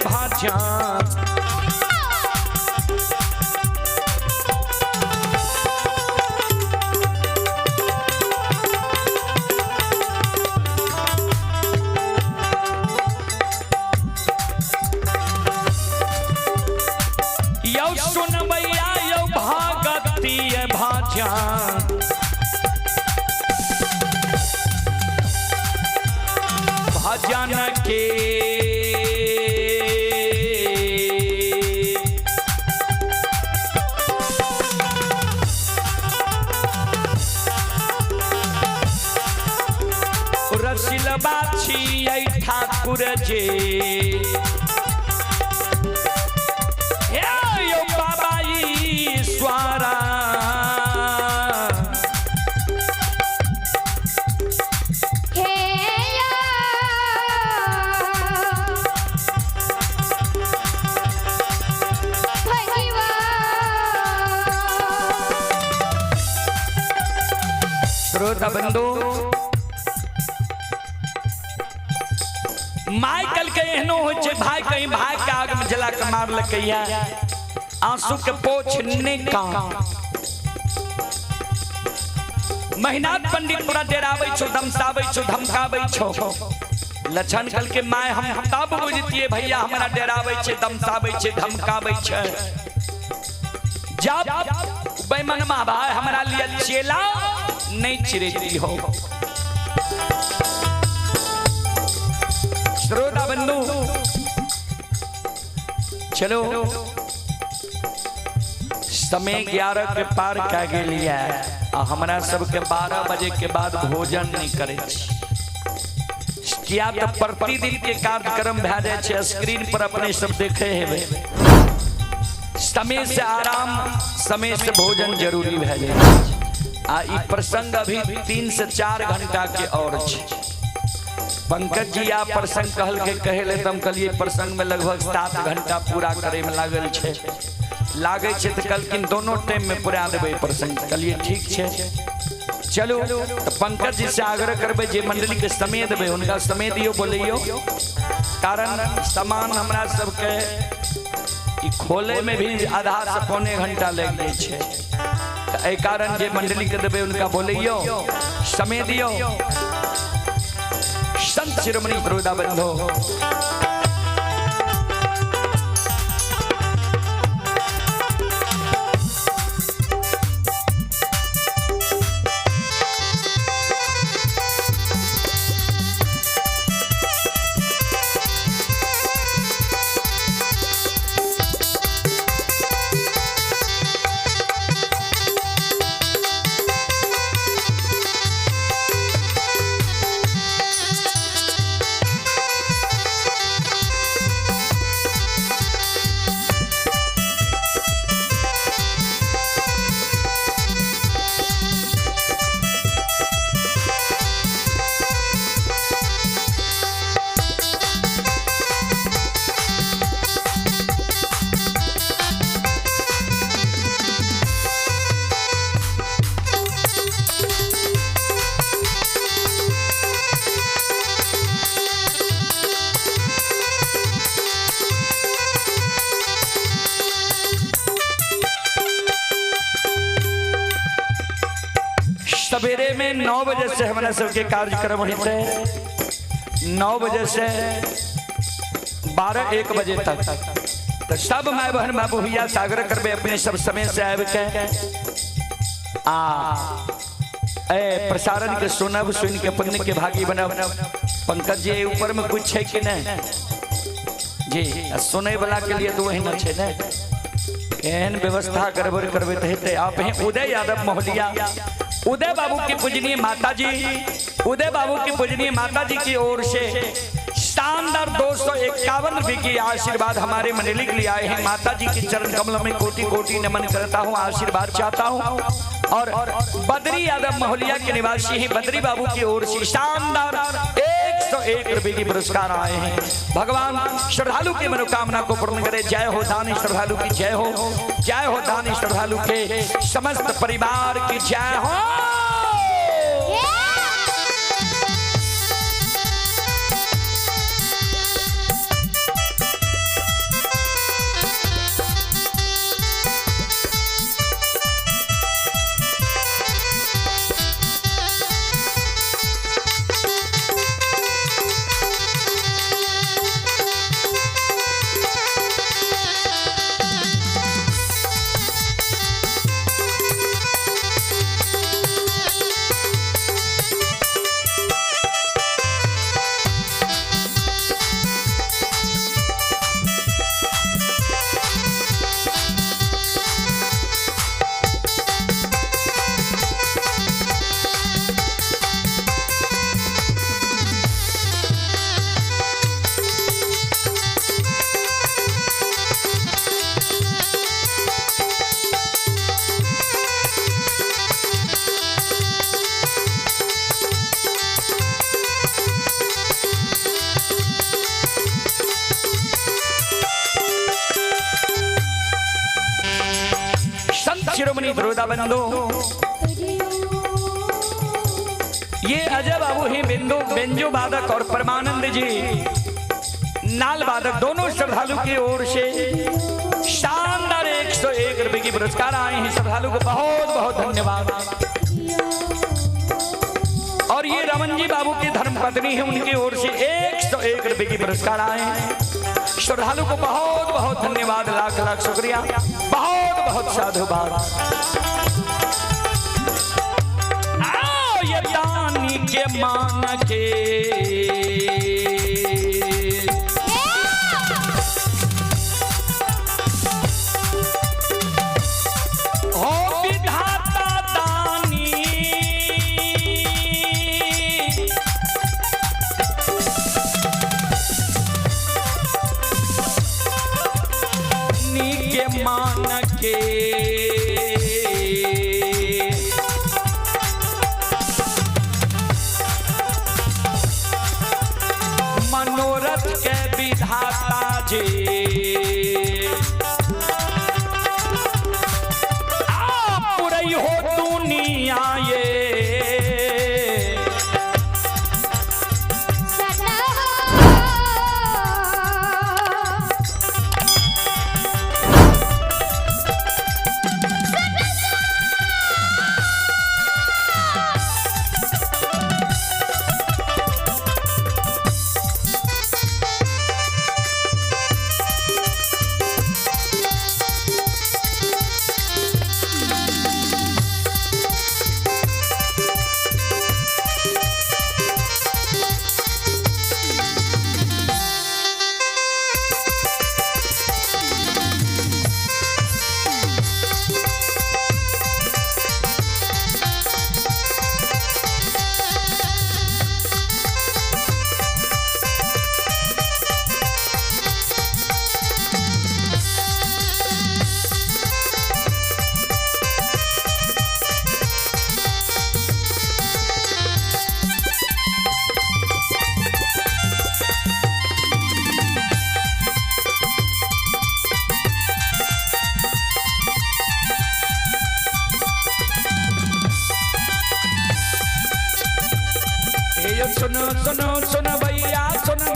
भाजन। यौ सुनबैया यौ भगती भाजन, भजन के रसिलबा छियै ठाकुर जे। हे यौ बाबा ईश्वरा। हे यो भगवान। श्रोता बंधु, माय कल के एहनो होइ छै भाई, कहीं भाई के आग में जला के मारलकै या आंसू के पोछ ने का महिनाथ पंडित पूरा डराबै छौ, धमसाबै छौ, धमकाबै छौ। लछन कल के my हम तब बुझतिए भैया हमरा डराबै छै, दमसाबै छै, धमकाबै छै। जब बेमनमा भाई हमरा लिए चेला नहीं चिरेती हो। श्रोता बंधु, चलो समय 11 के पार कै गेलियै आ हमरा सबके 12 बजे के बाद भोजन नहीं करै छी, किया तऽ प्रतिदिन के कार्यक्रम भए जाइ छै। स्क्रीन पर अपने सब देखे हेबै, समय से आराम, समय से भोजन जरूरी भए जाइ छै। आ ई प्रसंग अभी 3 से 4 घंटा के और छै। पंकज जी आ प्रसंग कहल के कहे ले तऽ हम कहलियै प्रसंग में लगभग 7 घंटा पूरा करे में लागल छै, लागै छै तऽ कहलखिन दोनों टाइम में पूरा देबै प्रसंग। कहलियै ठीक छै, चलू। तऽ पंकज जी से आग्रह करबै जे मंडली के समय देबै हुनका समय दियौ, बोलैयौ, कारण सामान हमरा सबके ई खोले में भी आधा से पौने घंटा लागि जाइ छै। तऽ एहि कारण जे मंडली के देबै हुनका बोलैयौ, समय दियौ। संत शिरोमणि श्रोता बंधु, सवेरे में 9 बजे से हमारा सबके कार्यक्रम होते, 9 बजे से 12-1 बजे तक। तो सब my बहन बाबू भैया सागर करबे अपने सब समय से आबि के आ ए प्रसारण के सुनब, सुन के पुण्य के भागी बनब। पंकज जी ऊपर में कुछ है कि नहीं जी? सुने वाला के लिए तो वही न छै ने, एहन व्यवस्था गड़बड़ करबे तऽ हेतै। आप हैं उदय यादव मोहलिया, उदय बाबू की पूजनीय माता जी, उदय बाबू की पूजनीय माता जी की ओर से शानदार 251 रुपये की आशीर्वाद हमारे मंडली के लिए आए हैं। माता जी के चरण कमल में कोटि कोटि नमन करता हूँ, आशीर्वाद चाहता हूँ। और बद्री यादव मोहलिया के निवासी हैं, बद्री बाबू की ओर से शानदार 101 रुपये की पुरस्कार आए हैं। भगवान श्रद्धालु की मनोकामना को पूर्ण करे। जय हो दानी श्रद्धालु की जय हो, जय हो दानी श्रद्धालु के समस्त परिवार की जय हो। शिरोमणि द्रोदा बंधु, ये अजय बाबू ही बिंदु बेंजू वादक और परमानंद जी नाल वादक, दोनों श्रद्धालु की ओर से शानदार 101 रुपए की पुरस्कार आए हैं। श्रद्धालु को बहुत बहुत धन्यवाद। और ये रमन जी बाबू की धर्मपत्नी है, उनकी ओर से 101 रुपए की पुरस्कार आए हैं। श्रद्धालु को बहुत बहुत धन्यवाद, लाख लाख शुक्रिया, बहुत बहुत साधुवाद। आओ ये दानी के मान के हो विधाता दानी, नी के मान के मनोरथ के विधाता जी, आ पुरई हो दुनिया ये। हे सुनो सुनो सुनो भैया सुनो,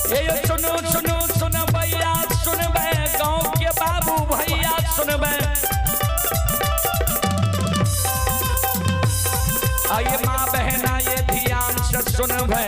हे सुनो सुनो सुनो भैया सुनबे, गाँव के बाबू भैया सुनबे, आइए माँ बहना ये ध्यान से सुनबे।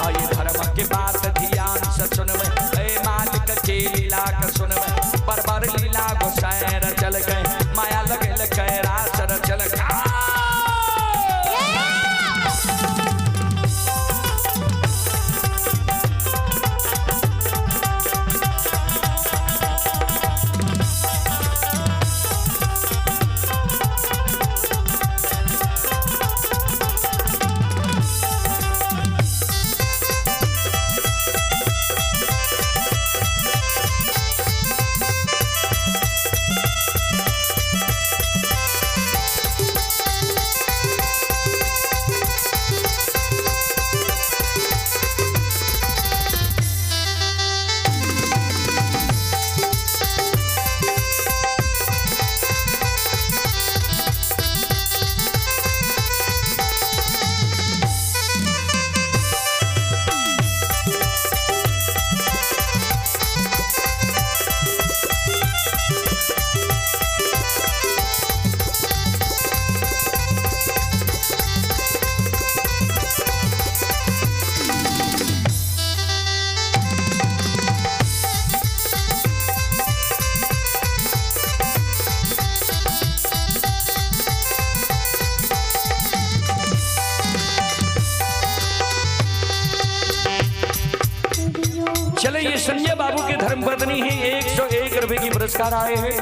आइए धर्म के बात ध्यान से सुनबे, ए मालिक के लीला के सुनबे, बरबर लीला गोसाई चल गए, माया लगल कैरास चल गए। चले ये संजय बाबू के धर्मपत्नी है, 101 रुपए की पुरस्कार आए हैं।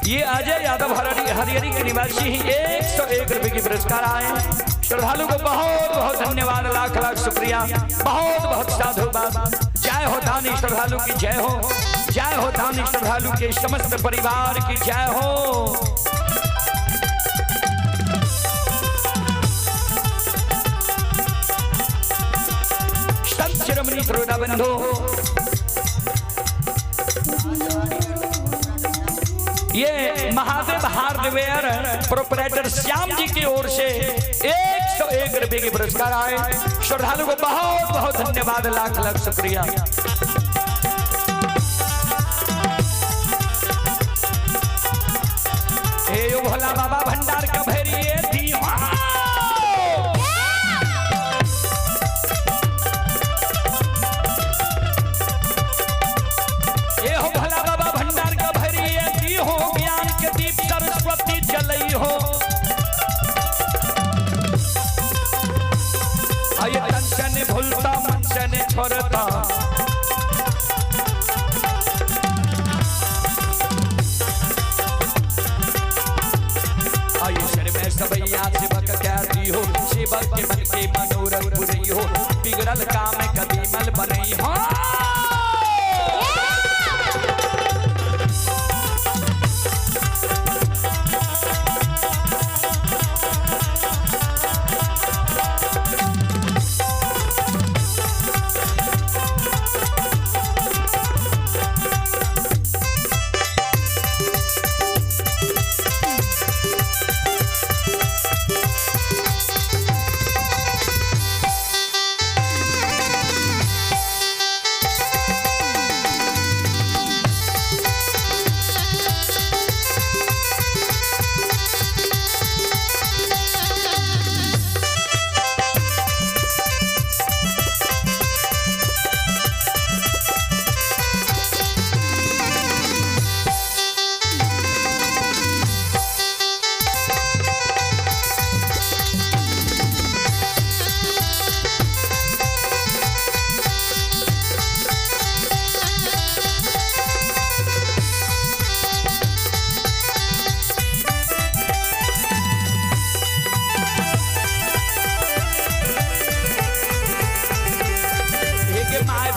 ये अजय यादव हरिहरी के निवासी ही 101 रुपए की पुरस्कार आए हैं। श्रद्धालु को बहुत बहुत धन्यवाद, लाख लाख शुक्रिया, बहुत बहुत साधुवाद। जय हो दानी श्रद्धालु की जय हो, जय हो दानी श्रद्धालु के समस्त परिवार की जय हो। संत शिरोमणि श्रोता बंधु, ये महादेव हार्डवेयर प्रोपराइटर श्याम जी की ओर से 101 रुपए के पुरस्कार आए। श्रद्धालु को बहुत बहुत धन्यवाद, लाख लाख शुक्रिया। हे यो भोला बाबा भंडार का भैरिये दी। ये हो भोला बाबा भंडार का भैरिये दी हो, ज्ञान के दीप सरस्वती जलई हो। आये तन से ने भूलता मन से ने छोड़ता, आये शर में सबैया सेवक कह दी हो, सेवक के मन के मनोरथ पुरई हो, बिगड़ल काम कभी मल बनई हो।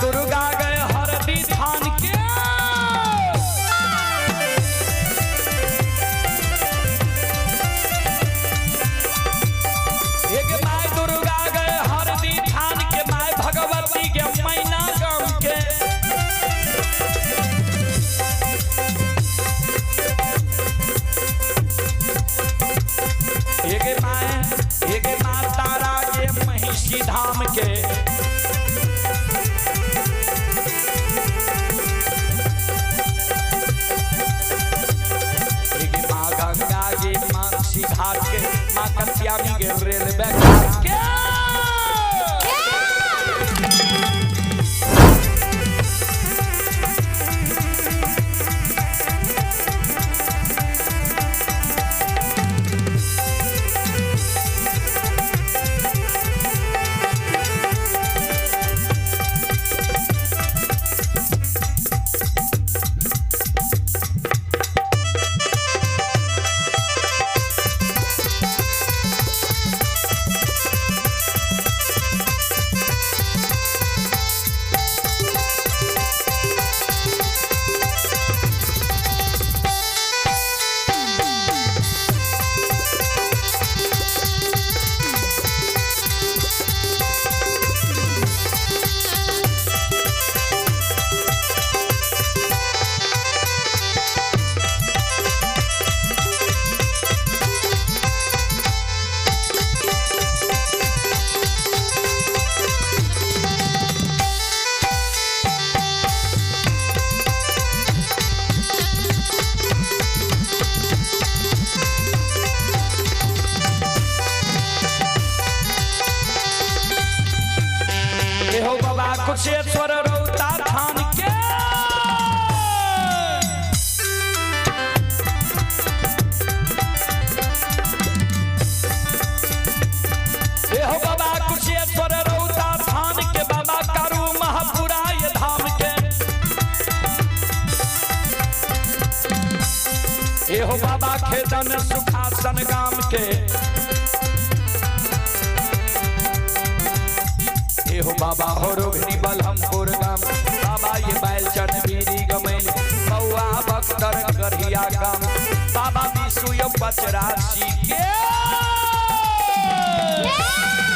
दुर्गा गए हरदी थान के, एक my Durga गए हरदी थान के, my Bhagwati के मैना गम के। एक माँ तारा के महिषी धाम के, मानसी घाट के, माँ कत्यानी के रेलवे घाट के। हो बाबा कुशेश्वर रौता थान के, हो बाबा कुशेश्वर रौता थान के, बाबा कारू महापुराय धाम के। हो बाबा खेदन सुखासन गाम के, हो बाबा हो रोहिणी बलहमपुर गाम, बाबा ये बैल चन बीरी गमे गइल बौआ बख्तर गढ़िया गाम बाबा विशु पचरासी के। Yeah!